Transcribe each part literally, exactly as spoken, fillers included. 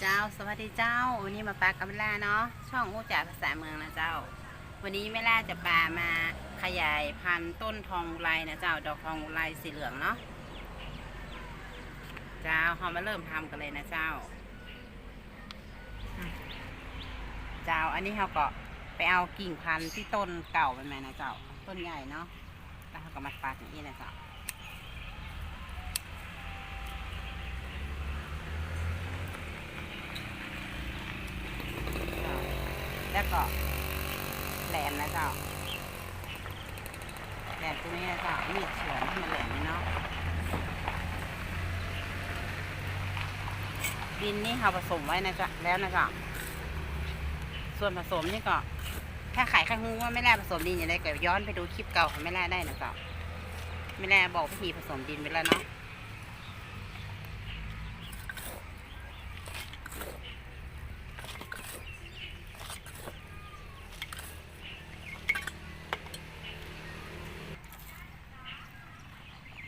เจ้า สวัสดีเจ้า วันนี้มาปะกับแม่ล่าเนาะ ช่องอู้จ๋าภาษาเมืองนะเจ้า วันนี้แม่ล่าจะปามาขยายพันธุ์ต้นทองอุไรนะเจ้า ดอกทองอุไรสีเหลืองเนาะ เจ้า เฮามาเริ่มทำกันเลยนะเจ้า เจ้า อันนี้เฮาก็ไปเอากิ่งพันธุ์ตี้ต้นเก่ามันมานะเจ้า ต้นใหญ่เนาะ แล้วเฮาก็มาปักอย่างนี้นะเจ้า แล้วก็แหลมนะเจ้า แหลมตรงนี้นะเจ้า มีดเฉือนให้มันแหลมนี่เนาะ ดินนี่เฮาผสมไว้นะเจ้า แล้วนะเจ้า ส่วนผสมนี่ก็ ถ้าใผใค่ฮู้ว่าแม่ล่าผสมดินอย่างใดก็ย้อนไปดูคลิปเก่าของแม่ล่าได้นะเจ้า แม่ล่าบอกวิธีผสมดินไปแล้วเนาะ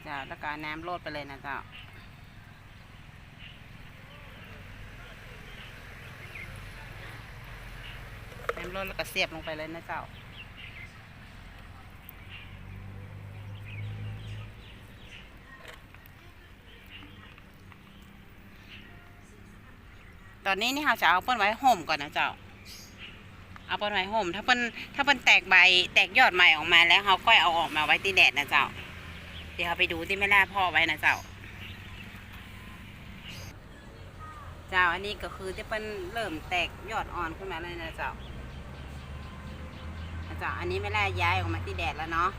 เจ้า แล้วก็เอาน้ำโรยไปเลยนะเจ้า น้ำโรยแล้วก็เสียบลงไปเลยนะเจ้า ต๋อนนี้นี่เฮาจะเอาเปิ้นไว้ห่มก่อนนะเจ้า เอาเปิ้นไว้ห่ม ถ้าเปิ้น ถ้าเปิ้นแตกใบ แตกยอดใหม่ออกมาแล้ว เฮาค่อยเอาออกมาไว้ตี้แดดนะเจ้า เดี๋ยวเฮาไปดูตี้แม่ล่าเพาะไว้นะเจ้า เจ้า อันนี้ก็คือตี้เปิ้นเริ่มแตกยอดอ่อนขึ้นมาแล้วนะเจ้า เจ้า อันนี้แม่ล่าย้ายออกมาตี้แดดแล้วเนาะ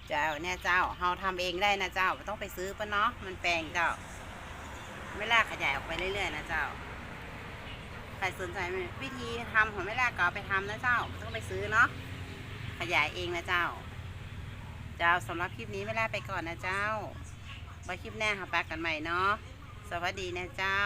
เจ้า เนี่ยเจ้า เฮาทำเองได้นะเจ้า บ่ต้องไปซื้อเปิ้นเนาะ มันแปงเจ้า แม่ล่าขยายออกไปเรื่อยๆ นะเจ้า ใผสนใจ๋วิธีทำของแม่ล่าก็เอาไปทำนะเจ้า บ่ต้องไปซื้อเนาะ ขยายเองนะเจ้า เจ้า สำหรับคลิปนี้แม่ล่าไปก่อนนะเจ้า ไว้คลิปหน้าเฮาปะกั๋นใหม่เนาะ สวัสดีนะเจ้า